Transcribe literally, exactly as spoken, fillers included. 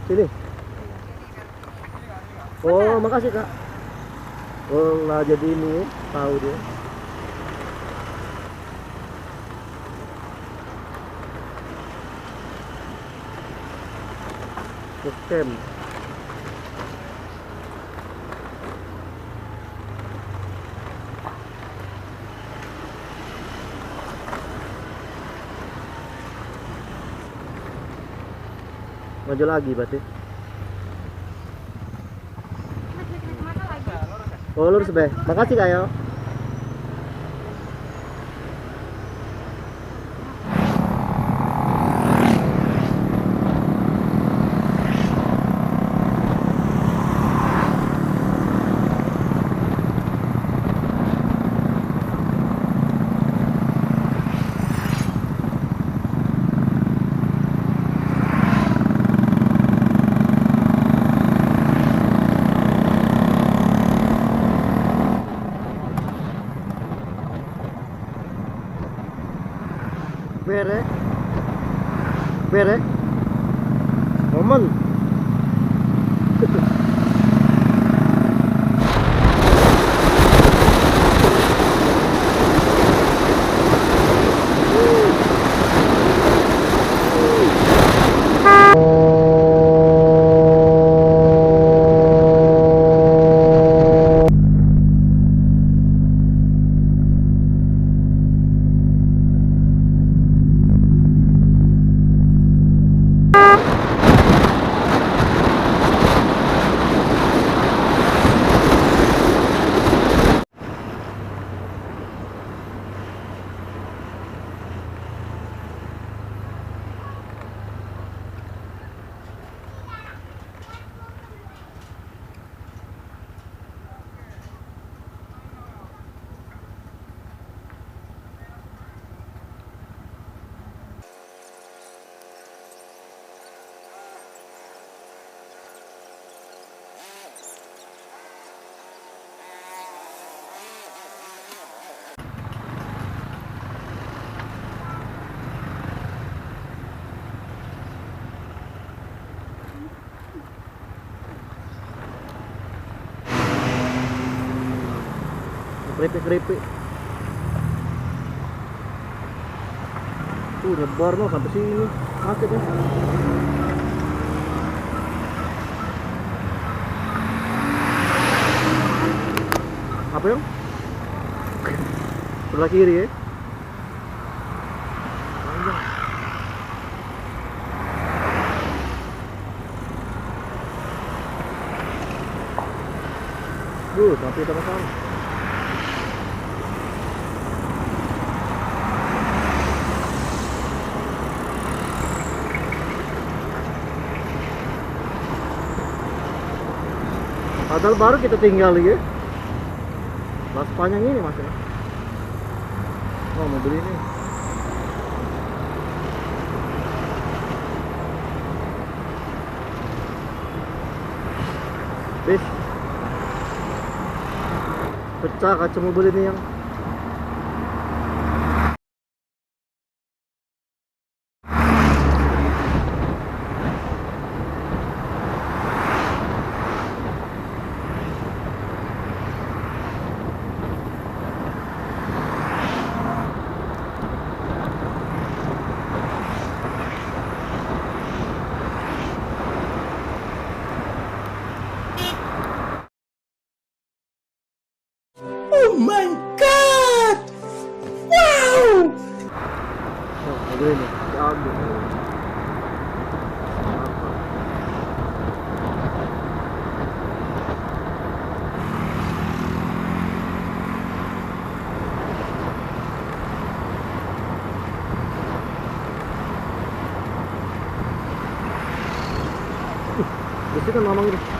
Sini. Oh, makasih, Kak. Oh, lah jadi ini, tahu dia. Oke. Maju lagi berarti. Oh, lurus be. Makasih, Kak, yo. Bere. Bere. Momen. Keripik-keripik. Tuh, nyebar no sampai sini. Macet ya. Apa, Yang? Sebelah kiri ya. Duh, tapi sama-sama. Padahal baru kita tinggal ya. Lah sepanjang ini masih. Oh, mobil ini. Bis. Pecah kaca mobil ini, Yang. Oh my God! Wow! Oh, mobil ini diambil. Di situ mamang itu.